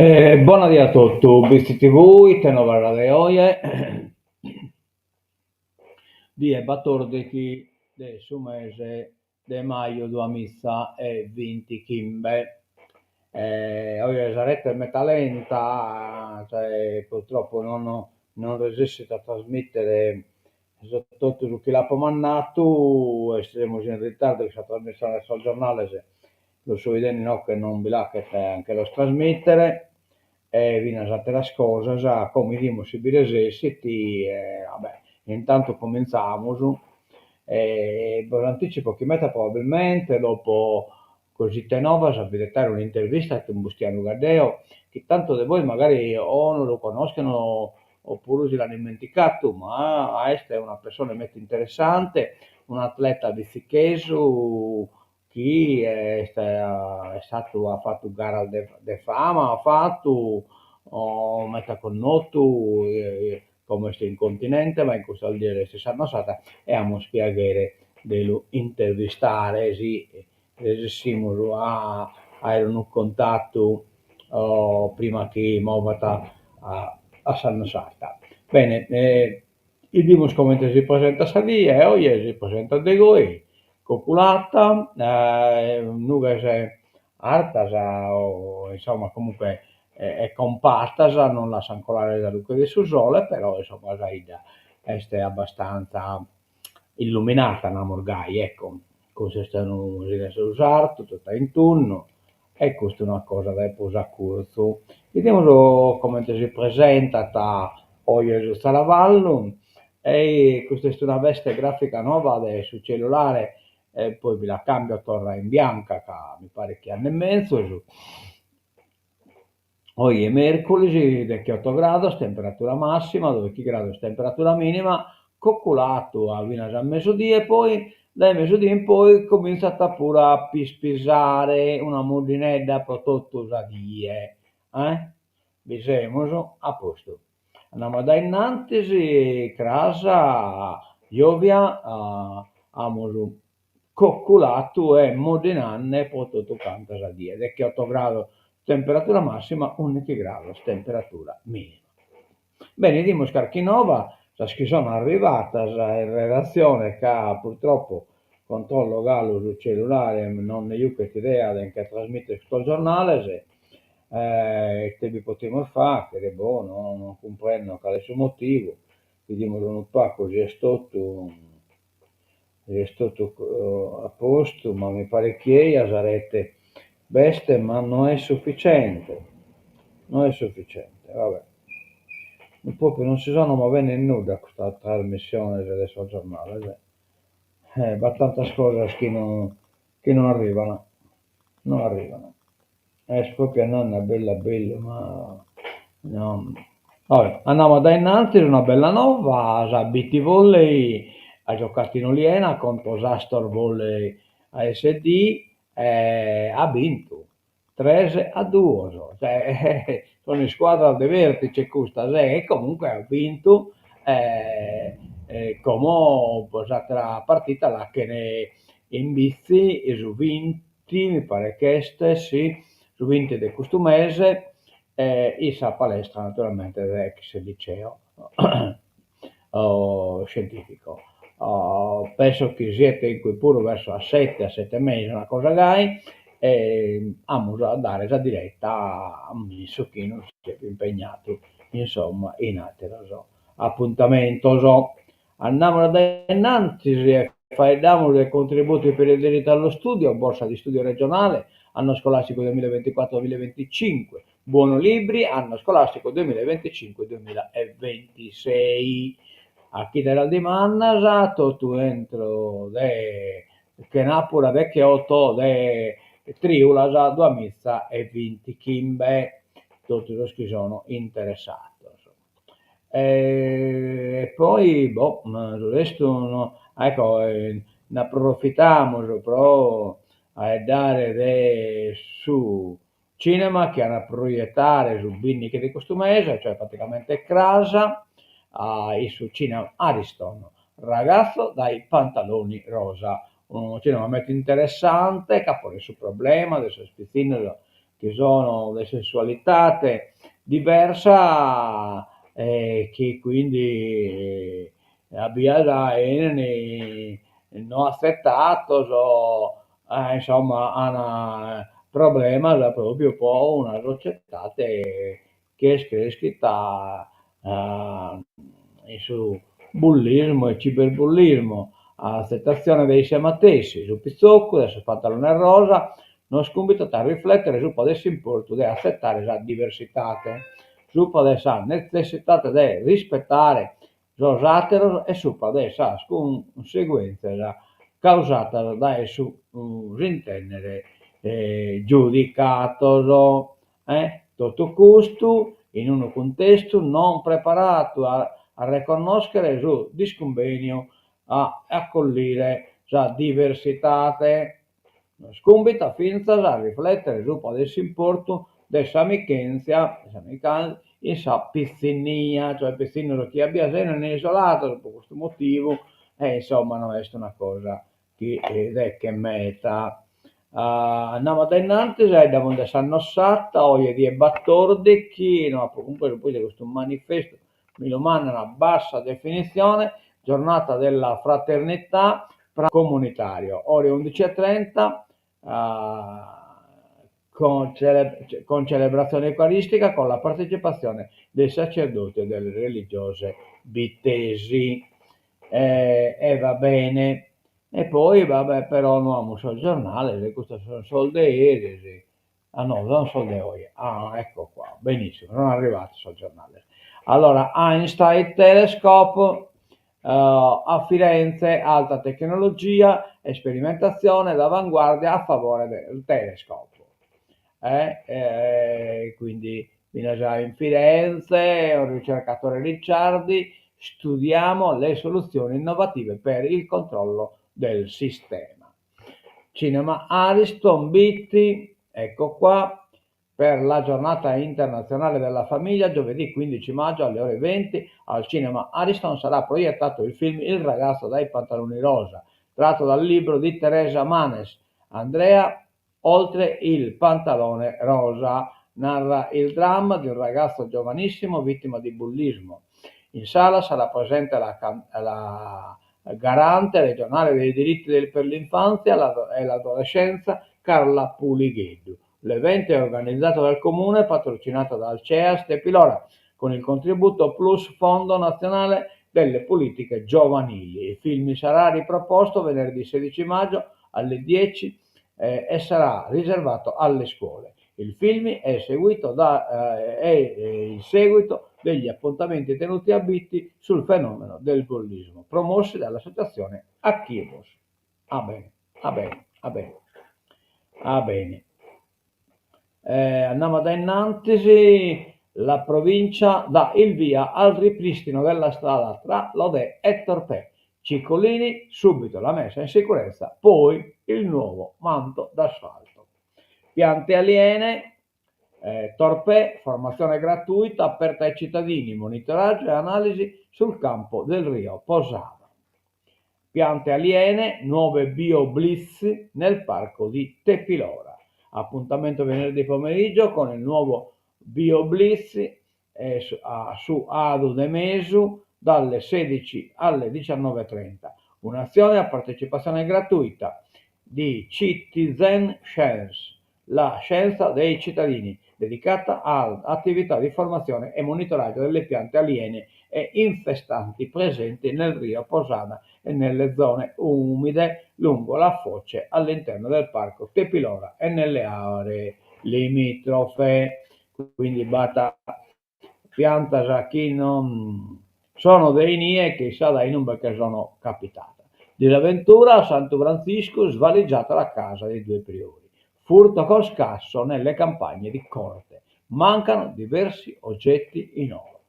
Bona die a totu, Bitzi TV, ite novas de oje, die batòrdighi de su mese de maju duamiza e bintichimbe. Oje sa rete est meta lenta, cioè purtroppo non non resessit a trasmìtere totu su chi l'apo mandatu e semus in ritardu in sa trasmissione de sos giornales Lu so 'idende inoghe non bi l'achet a nche los trasmìtere e finas àteras cosas, como 'idimus si bi resessit e va bè, intantu comintzamus e bos antìtzipo chi meta probabilmente dopo Cosite Novas bi det àere un'intervista cun Bustianu Caddeo, chi tantos de bois magari o no lu connoschen o puru si l'an immenticatu, ma est una pessone meta interessante, un'atleta bitzichesu chi est istatu at fatu garas de fama, at fatu meta connotu, como est in continente ma in custas dies est in sa Sardinna e amus piaghere de lu intervistare si resessimus a aere unu contatu prima chi movat a Sannasarda. Bene 'idimus comente si presentat sa die, oje si presentat de goi, coculata, nughes artas o insomma comunque compatas, non lassan colare sa luche de su sole, però insomma sa 'idda est abbastanza illuminata, namus gai, ecco, custu est unu si 'idet su sartu totu a intunnu E custa una cosa dae prus a curtzu. Bidimus comente si presentat oje su Tzaravallu e custa est una veste grafica nova de su cellulare e poi bi la cambio torra in bianca ca mi paret chi andet menzus. Oje mèrculis dechioto grados temperatura massima, dòichi grados temperatura minima, coculatu a finas a mesudie, poi dae mesudie in poi comintzat puru a pispisare una muddinedda pro totu sa die. Eh? Bi semus? A postu. Andamus a dae innantis, cras, giòvia, amus coculatu e muddinande pro totu canta sa die, dechioto grados temperatura massima, ùndighi grados temperatura minima. Bene, 'idimus carchi nova, sas chi sono arrivadas in redatzione ca purtroppo controllo galu su cellulare non nde juchet idea de nche trasmìtere custos giornales, ite bi potimus fàghere, boh, no non cumprendo cale est su motivu, 'idimus unu pagu si est totu Est totu a postu, ma mi paret chi eja, sa rete b'est, ma no est sufficiente, no est sufficiente, va bè. Propriu non si sono movende in nudda custas trasmissiones de sos giornales, eh b'at tantas cosas chi no chi no arribant, no arribant. Est propriu andende a bellu a bellu, ma no. Oe, andamus a dae innantis, una bella nova, sa Bitti Volley at giocatu in Oliena contro s'Astor Volley ASD e at bintu tres a duos, cioè sono iscuadras de vertice custas e comunque at bintu e como po s'atera partita l'achen in Bitzi su binti mi paret ch'est, si, su binti de custu mese, in sa palestra naturalmente de ex liceo scientifico. Penso chi siet in cue puru verso a sette, a sette e mesa, una cosa gai, e amus a dare sa diretta ammissu chi non siet impegnadu, insomma, in ateros apuntamentos. Andamus a dae innantis e faeddamus de contributi per il diritto allo studio, borsa di studio regionale, anno scolastico duemilaventiquattro-duemilaventicinque, buono libri, anno scolastico duemilaventicinque-duemilaventisei. A chie las dimandas, totu intro de chenàpura decheoto de trìulas duamiza e bintichimbe, totu sos chi sono interessados. E poi boh, su restu no, ecco nd'aprofitamus pro faeddare de su cinema chi an a proietare su bindighi de custu mese, cioè praticamente cras, in su cinema Ariston, Ragazzo dai pantaloni rosa, unu cinema meda interessante ca ponet su problema de sos pitzinnos. chi sono de sessualidade diversa e chi quindi a bias 'enin no atzetados e insomma an problemas propriu po una sociedade chi est creschida in su bullismu e ciberbullismu, atzetatzione de isse matessi, su pitzoccu de sos pantalones rosa nos cumbitat a riflètere subra de s'importu de atzetare sa diversitate, subra de sa netzessidade de rispetare sos àteros e subra de sas cunseguèntzias causadas dae su s'intèndere giudicados. Totu custu in unu cuntestu non preparadu a reconnòschere su discumbèniu a acollire sa diversitate. Nos cumbitat fintzas a riflètere subra de s'importu de s'amichèntzia in sa pitzinnia, cioè pitzinnos chi a bias 'enen isolados pro custu motivu e insomma no est una cosa chi deghet meda. Andamus a dae innantis, faeddamus de s'Annossata, oje die batòrdighi, no apo cumpresu proite custu manifestu mi lu mandan a bassa definitzione, giornata della fraternità comunitario, ore 11:30, con con celebrazione eucaristica con la partecipazione dei sacerdoti e delle religiose bittesi. E va bene. E poi va bè però no amus sos giornales, custos sun sos de eris, ah no, sun sos de oje, ah ecco qua, benissimo, sun arrivados sos giornales. Allora Einstein Telescope a Firenze, alta tecnologia e sperimentazione d'avanguardia a favore del telescope. Eh quindi finas in Firenze, un ricercatore Ricciardi, studiamo le soluzioni innovative per il controllo del sistema. Cinema Ariston, Bitti, ecco qua, per la giornata internazionale della famiglia, giovedì 15 maggio alle ore 20 al Cinema Ariston sarà proiettato il film Il ragazzo dai pantaloni rosa, tratto dal libro di Teresa Manes. Andrea Oltre il pantalone rosa narra il dramma di un ragazzo giovanissimo vittima di bullismo. In sala sarà presente la, la garante regionale dei diritti per l'infanzia e l'adolescenza Carla Puligheddu. L'evento è organizzato dal Comune e patrocinato dal CEAS Tepilora con il contributo Plus Fondo Nazionale delle Politiche Giovanili. Il film sarà riproposto venerdì 16 maggio alle 10 eh, e sarà riservato alle scuole. Il film è, seguito da, eh, è il seguito degli appuntamenti tenuti a Bitti sul fenomeno del bullismo, promossi dall'associazione Achibus. Ah bene, ah bene, ah bene, ah bene. Eh, andiamo da innantis, la provincia dà il via al ripristino della strada tra Lodè e Torpè. Ciccolini, subito la messa in sicurezza, poi il nuovo manto d'asfalto. Piante aliene, eh, Torpè, formazione gratuita aperta ai cittadini, monitoraggio e analisi sul campo del Rio Posada. Piante aliene, nuove bio blitz nel parco di Tepilora. Appuntamento venerdì pomeriggio con il nuovo bio blitz eh, su, a, su Adu de Mesu dalle 16 alle 19.30. Un'azione a partecipazione gratuita di Citizen Science, la scienza dei cittadini, dedicata ad attività di formazione e monitoraggio delle piante aliene e infestanti presenti nel rio Posada e nelle zone umide lungo la foce all'interno del parco Tepilora e nelle aree limitrofe. Quindi b'at piantas chi non sono de inie chissà dae inumbe che sono capitadas. Disavventura a Santu Franciscu, svaligiata la casa dei due priori. Furto con scasso nelle campagne di Corte. Mancano diversi oggetti in oro.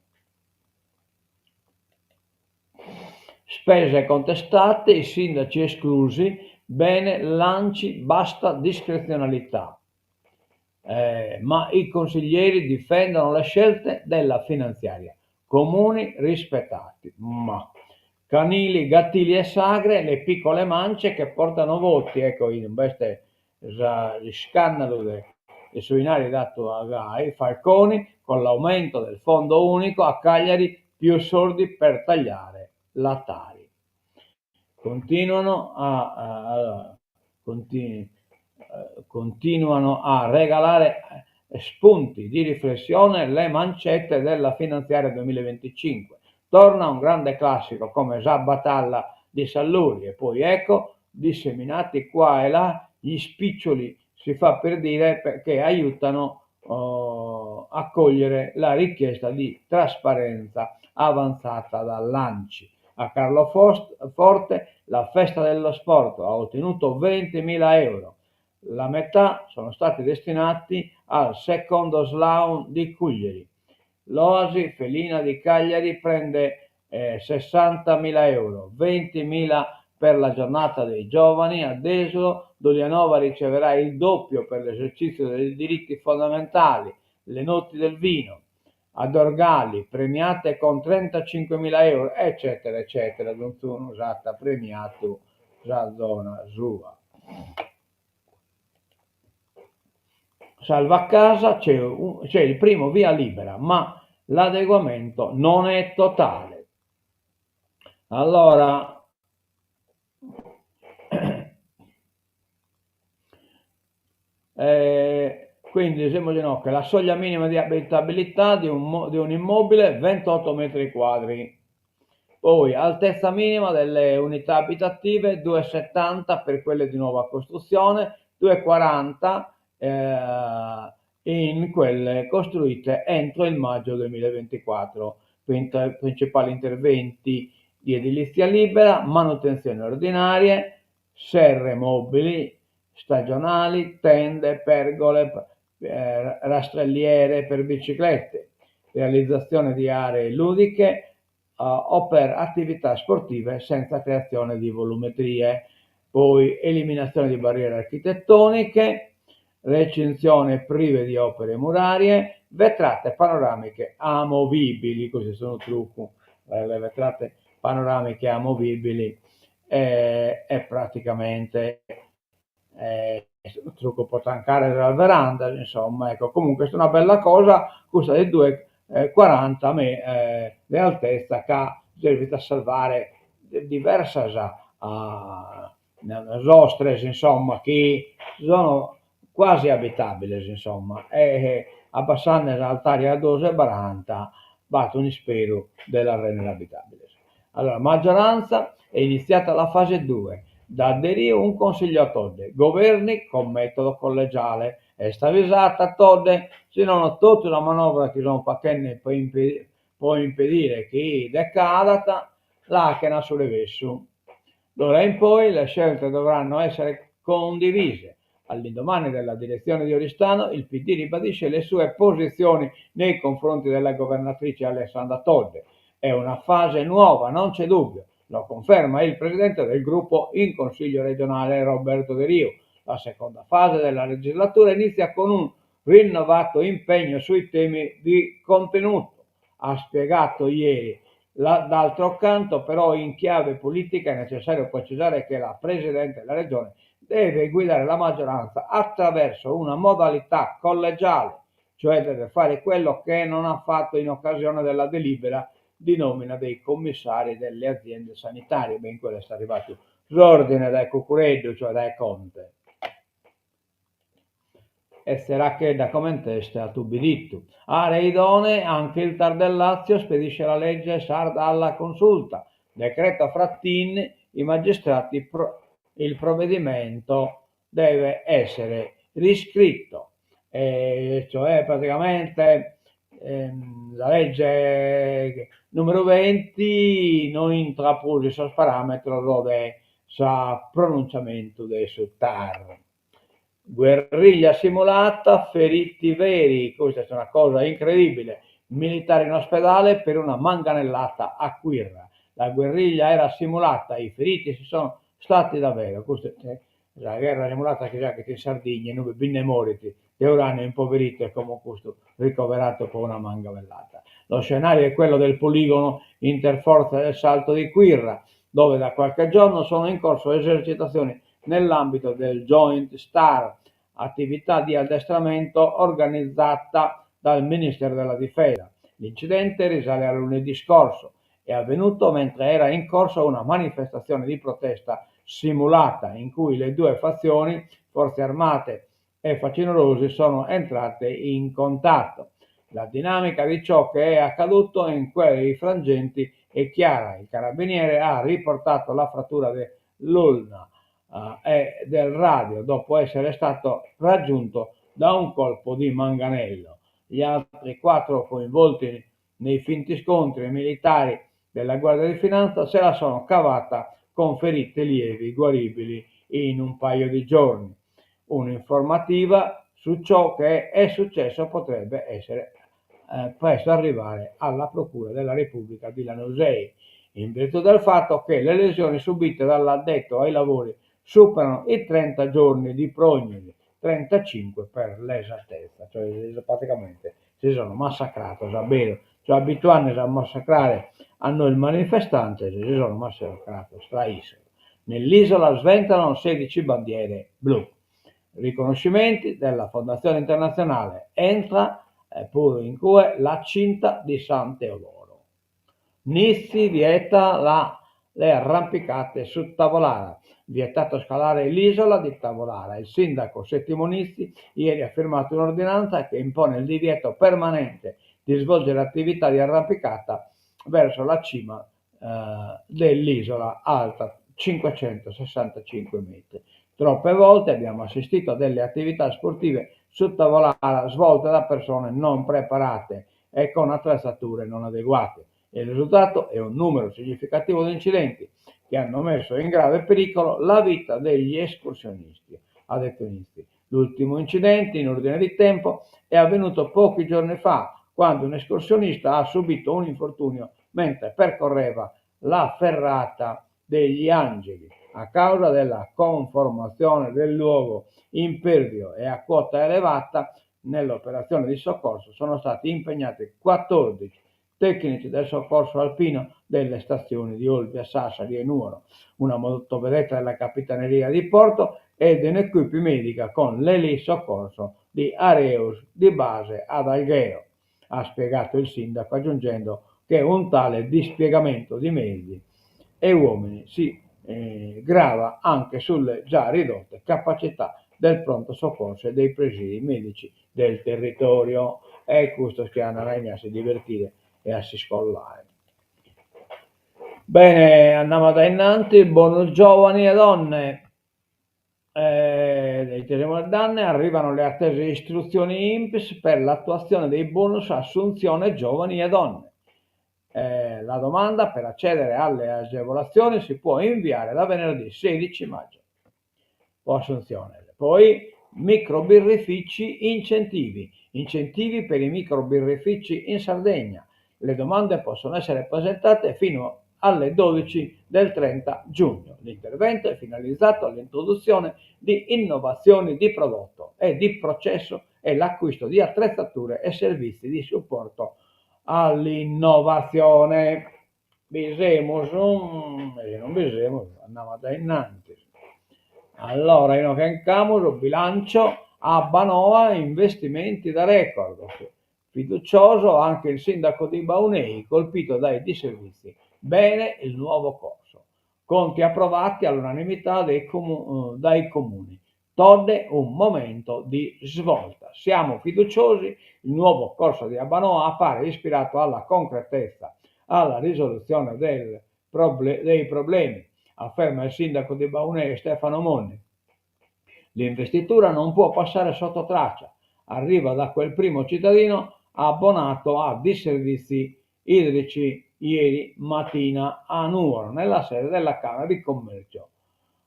Spese contestate, i sindaci esclusi, bene l'Anci, basta discrezionalità. Eh, ma i consiglieri difendono le scelte della finanziaria. Comuni rispettati. Ma canili, gattili e sagre, le piccole mance che portano voti. Ecco, in queste iscànnalu de. De su 'inari datu gai, Falconi, con l'aumento del fondo unico a Cagliari più soldi per tagliare la Tari. Continuano a continuano a regalare spunti di riflessione le mancette della finanziaria 2025. Torna un grande classico come Sa Batalla di Sanluri e poi ecco disseminati qua e là gli spiccioli, si fa per dire, che aiutano oh, a cogliere la richiesta di trasparenza avanzata dall'ANCI. A Carloforte la festa dello sport ha ottenuto 20.000 euro. La metà sono stati destinati al secondo slalom di Cuglieri. L'Oasi Felina di Cagliari prende eh, 60.000 euro, 20.000 per la giornata dei giovani a Desulo, Dolianova riceverà il doppio per l'esercizio dei diritti fondamentali, le notti del vino, a Dorgali premiate con 35.000 euro, eccetera, eccetera, donzunu s'at premiatu sa zona sua. Salva casa, c'è il primo via libera, ma l'adeguamento non è totale. Allora, eh, quindi diciamo di no, che la soglia minima di abitabilità di un, di un immobile 28 metri quadri. Poi altezza minima delle unità abitative 2,70 per quelle di nuova costruzione, 2,40 eh, in quelle costruite entro il maggio 2024. Principali interventi di edilizia libera, manutenzioni ordinarie, serre mobili stagionali, tende, pergole, eh, rastrelliere per biciclette, realizzazione di aree ludiche uh, o per attività sportive senza creazione di volumetrie, poi eliminazione di barriere architettoniche, recinzione prive di opere murarie, vetrate panoramiche amovibili, questi sono trucco, eh, le vetrate panoramiche amovibili eh, è praticamente eh, trucco po tancare sa veranda, insomma, ecco, comunque est una bella cosa custa de 2,40 me eh, de altezza ca servit a salvare diversas sostres, insomma, chi sono quasi abitabiles, insomma, e abbassende s'altaria a duos e baranta b'at un'isperu de las render abitabiles. Allora, maggioranza, è iniziata la fase 2, da Deriu un consiglio a Todde, governi con metodo collegiale. Est avisata Todde, si nono totu sa manovra chi sunt fachende po po impedire chi decadat, la 'achen a su revessu. D'ora in poi le scelte dovranno essere condivise. All'indomani della direzione di Oristano, il PD ribadisce le sue posizioni nei confronti della governatrice Alessandra Todde. È una fase nuova, non c'è dubbio. Lo conferma il presidente del gruppo in Consiglio regionale Roberto Deriu. La seconda fase della legislatura inizia con un rinnovato impegno sui temi di contenuto, ha spiegato ieri. La, d'altro canto, però, in chiave politica è necessario precisare che la Presidente della Regione deve guidare la maggioranza attraverso una modalità collegiale, cioè deve fare quello che non ha fatto in occasione della delibera di nomina dei commissari delle aziende sanitarie. Ben quello est arrivatu s'ordine dae Cuccureddu, cioè dae Conte. E tzerachedda coment'est at ubbiditu. Aree idonee, anche il Tar del Lazio spedisce la legge sarda alla Consulta. Decreto Frattin, i magistrati pro, il provvedimento deve essere riscritto, e cioè praticamente ehm, la legge numero 20 no intrat prus in sos parametros de sa pronunciamentu de su TAR. Guerriglia simulata, feriti veri, custa est una cosa incredibile, militare in ospedale per una manganellata a Quirra. La guerriglia era simulata, i feriti ci sono stati davvero. Custa est sa gherra simulata chi si 'achet in Sardigna inube bi nde morit de uranio impoverito e como custu ricoverato po una manganellata. Lo scenario è quello del poligono interforze del Salto di Quirra, dove da qualche giorno sono in corso esercitazioni nell'ambito del Joint Star. attività di addestramento organizzata dal Ministero della Difesa. L'incidente risale a lunedì scorso. È avvenuto mentre era in corso una manifestazione di protesta simulata in cui le due fazioni, forze armate e facinorosi, sono entrate in contatto. La dinamica di ciò che è accaduto in quei frangenti è chiara. Il carabiniere ha riportato la frattura dell'ulna e del radio dopo essere stato raggiunto da un colpo di manganello. Gli altri quattro coinvolti nei finti scontri militari della Guardia di Finanza se la sono cavata con ferite lievi guaribili in un paio di giorni. Un'informativa su ciò che è successo potrebbe essere presto arrivare alla Procura della Repubblica di Lanusei, in virtù del fatto che le lesioni subite dall'addetto ai lavori superano i 30 giorni di prognosi, 35 per l'esattezza, cioè praticamente si sono massacrados a beru, cioè abituandes a massacrare a nois manifestantes, si sono massacrados tra issos. Nell'isola sventolano 16 bandiere blu. Riconoscimenti della Fondazione Internazionale, entra puru in cue la cinta di San Teodoro. Nizzi vieta la le arrampicate su Tavolara. Vietato scalare l'isola di Tavolara. Il sindaco Settimo Nizzi ieri ha firmato un'ordinanza che impone il divieto permanente di svolgere attività di arrampicata verso la cima dell'isola alta 565 metri. Troppe volte abbiamo assistito a delle attività sportive su Tavolara svolte da persone non preparate e con attrezzature non adeguate. Il risultato è un numero significativo di incidenti che hanno messo in grave pericolo la vita degli escursionisti, ha detto Nizzi. L'ultimo incidente, in ordine di tempo, è avvenuto pochi giorni fa, quando un escursionista ha subito un infortunio mentre percorreva la ferrata degli Angeli. A causa della conformazione del luogo impervio e a quota elevata, nell'operazione di soccorso sono stati impegnati 14 tecnici del soccorso alpino delle stazioni di Olbia, Sassari e Nuoro, una motovedetta della Capitaneria di Porto ed un'equipe medica con l'elisoccorso di Areus di base ad Alghero, ha spiegato il sindaco, aggiungendo che un tale dispiegamento di mezzi e uomini si grava anche sulle già ridotte capacità del pronto soccorso e dei presidi medici del territorio. E custos chi andant a si divertire e a si scollare. Bene, andiamo da innanti, bonus giovani e donne. Donne, arrivano le attese istruzioni INPS per l'attuazione dei bonus assunzione giovani e donne. La domanda per accedere alle agevolazioni si può inviare da venerdì 16 maggio. O assunzione. Poi microbirrifici incentivi. Incentivi per i microbirrifici in Sardegna. Le domande possono essere presentate fino alle 12 del 30 giugno. L'intervento è finalizzato all'introduzione di innovazioni di prodotto e di processo e l'acquisto di attrezzature e servizi di supporto all'innovazione. Bi semus, e non bi semus, andamus a dae innantis. Allora, inoghe nch'amus, bilancio, Abbanoa, investimenti da record. Fiducioso anche il sindaco di Baunei, colpito dai disservizi. Bene il nuovo corso. Conti approvati all'unanimità dei comu- dai comuni. Todde un momento di svolta. Siamo fiduciosi, il nuovo corso di Abbanoa appare ispirato alla concretezza, alla risoluzione del proble- dei problemi, afferma il sindaco di Baunei Stefano Monni. L'investitura non può passare sotto traccia. Arriva da quel primo cittadino abbonato a disservizi idrici ieri mattina a Nuoro, nella sede della Camera di Commercio,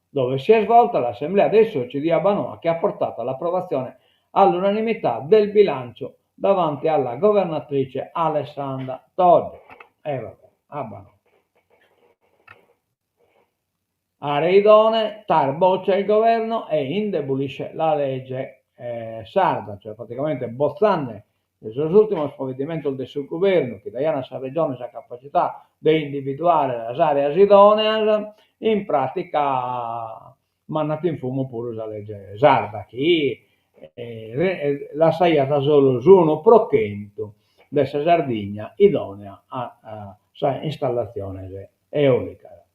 dove si è svolta l'assemblea dei soci di Abbanoa che ha portato all'approvazione all'unanimità del bilancio davanti alla governatrice Alessandra Todde. E vabbè, Abbanoa. Aree idonee, TAR boccia il governo e indebolisce la legge sarda, cioè praticamente botzande sos ùrtimos provedimentos de su guvernu chi daian a sa Regione sa capacità de individuare sas àreas idòneas, in pràtica mandat in fumu puru sa lege sarda chi. lassaiat solu s'unu pro chentu de sa Sardigna idònea a sas installatziones eòlicas.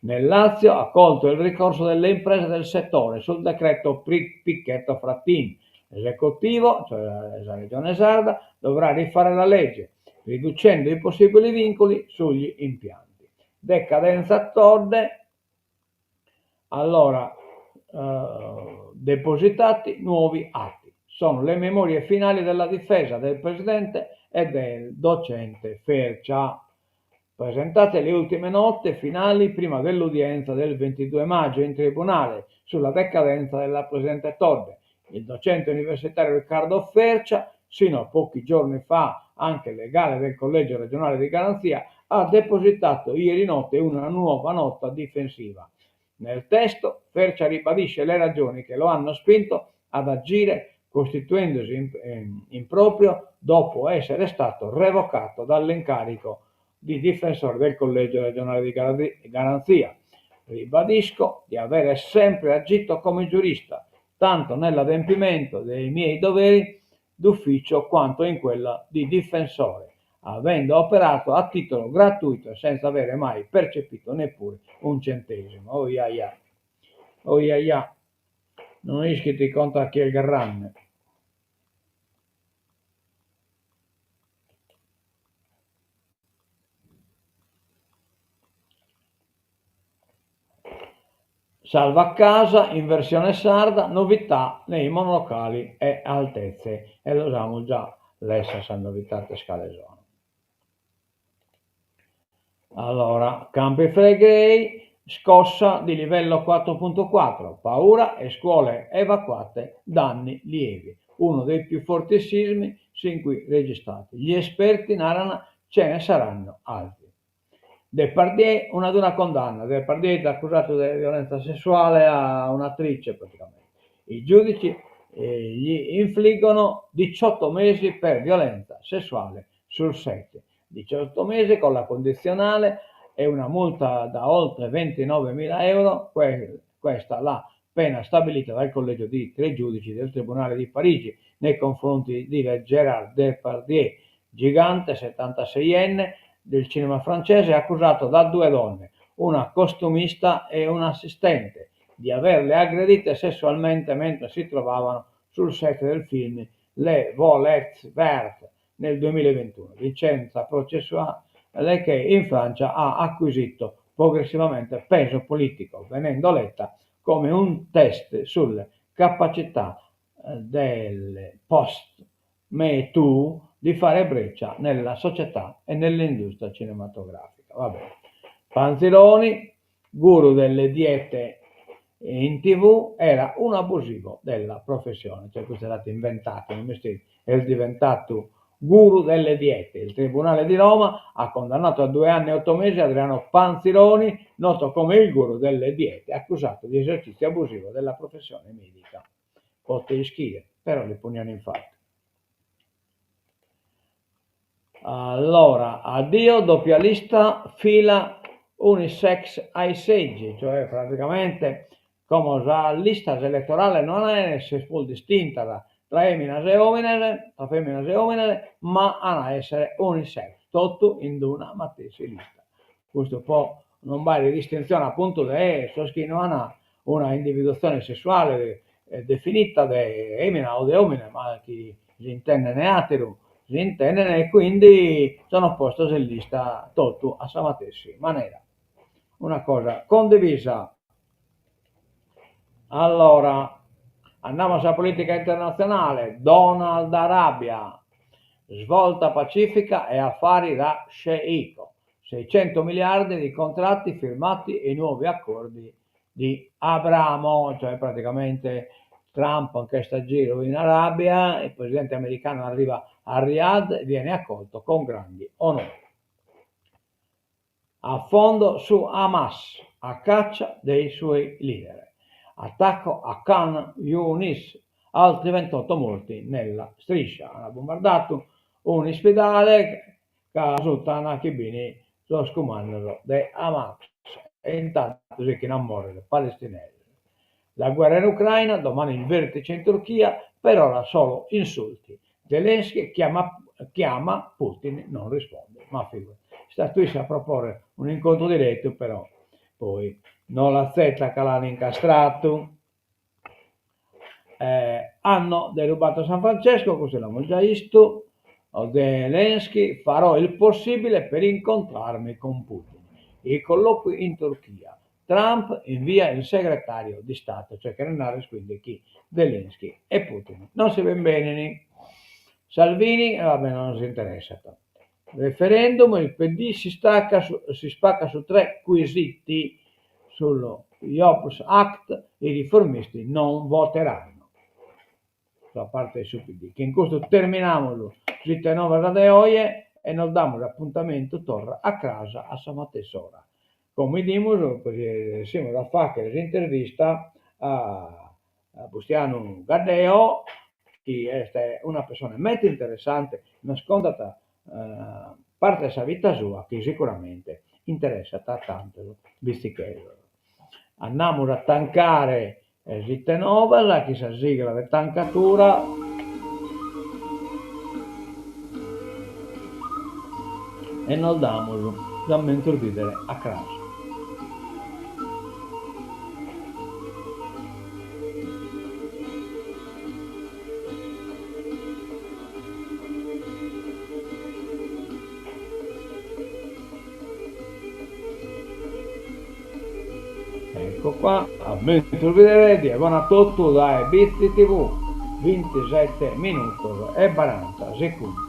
Nel Lazio accolto il ricorso delle imprese del settore sul decreto Pichetto Fratin. L'esecutivo, cioè sa Regione Sarda, dovrà rifare la legge, riducendo i possibili vincoli sugli impianti. Decadenza Todde, allora depositati nuovi atti. Sono le memorie finali della difesa del presidente e del docente Fercia. Presentate le ultime note finali prima dell'udienza del 22 maggio in tribunale sulla decadenza della presidente Todde. Il docente universitario Riccardo Fercia, sino a pochi giorni fa anche legale del Collegio regionale di garanzia, ha depositato ieri notte una nuova nota difensiva. Nel testo, Fercia ribadisce le ragioni che lo hanno spinto ad agire costituendosi in, in proprio dopo essere stato revocato dall'incarico di difensore del Collegio regionale di garanzia. Ribadisco di avere sempre agito come giurista, tanto nell'adempimento dei miei doveri d'ufficio quanto in quello di difensore, avendo operato a titolo gratuito e senza avere mai percepito neppure un centesimo. Oh ia ia, oh ia ia, no ischit contra a chie est gherrande. Salva casa in versione sarda, novità nei monolocali e altezze e los amus già lessas sas novidades cale sono. Allora, Campi Flegrei, scossa di livello 4.4, paura e scuole evacuate, danni lievi. Uno dei più forti sismi sin qui registrati. Gli esperti naran ce ne saranno altri. Depardieu, una dura condanna, Depardieu est acusadu de violenza sessuale a un'atrice praticamente. I giudici gli infliggono 18 mesi per violenza sessuale sul set, 18 mesi con la condizionale e una multa da oltre 29 mila euro, questa la pena stabilita dal collegio di tre giudici del Tribunale di Parigi nei confronti di Gérard Depardieu, gigante 76enne del cinema francese accusato da due donne, una costumista e un assistente, di averle aggredite sessualmente mentre si trovavano sul set del film Les Violettes Vertes nel 2021, vicenda processuale che in Francia ha acquisito progressivamente peso politico, venendo letta come un test sulle capacità del post-MeToo di fare breccia nella società e nell'industria cinematografica. Va bene. Panzironi, guru delle diete in tv, era un abusivo della professione, cioè questo è stato inventato, è diventato guru delle diete. Il Tribunale di Roma ha condannato a due anni e otto mesi Adriano Panzironi, noto come il guru delle diete, accusato di esercizio abusivo della professione medica. Pote ischire, però li ponian in fatu. Allora, addio, doppia lista, fila unisex ai seggi, cioè praticamente como sas listas eletorales no an a esser prus distintas tra eminas e omines, tra feminas e omines, ma an a esser unisex, totu in d'una matessi lista. Custu po non b'aere distintzione apuntu de sos chi no an una individuatzione sessuale definita de emina o de omine, ma chi si intenden ateru, si intenden e quindi sono postos in lista totu a sa matessi manera. Una cosa condivisa. Allora, andamus a sa politica internatzionale, Donald Arabia, svolta pacifica e affari da sceicco. 600 miliardi di contratti firmati e nuovi accordi di Abramo, cioè praticamente Trump nch'est a giru in Arabia, il presidente americano arriva a Riyadh e viene accolto con grandi onori. Affondo su Hamas a caccia dei suoi leader. Attacco a Khan Younis, altri 28 morti nella striscia. Ant bombardadu un'ispidale ca suta nachi b'in sos cumandos de Hamas e intantu sichin a morrer palestinesos. La guerra in Ucraina, domani il vertice in Turchia. Per ora solo insulti. Zelensky chiama chiama, Putin non risponde. Ma figura. Est istadu issu a proporre un'incontru diretu però poi no l'atzeta ca l'an incastradu. Hanno derubato San Francesco, custu l'amus giai 'istu, Zelensky farò il possibile per incontrarmi con Putin. I colloqui in Turchia, Trump invia il segretario di Stato, cioè cheret narrer quindi chi Zelensky e Putin non si bembenin. Salvini, e va bene, non nos interessat. Referendum, il PD si stacca su, si spacca su tre quesiti sullo Jobs Act, i riformisti non voteranno. Sa parte de su PD. Chin custu terminamus s'Ite Novas de oje e nos damus apuntamentu torra a cras a sa matessi ora. Como 'idimus si ressimus a fagher s'intervista a Bustianu Caddeo, chi est una pessone meda interessante, nos contat parte de sa vita sua chi sicuramente interessat a tantos bitzichesos. Andamus a tancare s'Ite Novas chin sa sigla de tancatura. E nos damus sa menzus bìdere a cras. Ecco qua, a menzus bìdere, die bona a totu dae Bitzi TV, bintisete minutos e baranta segundos.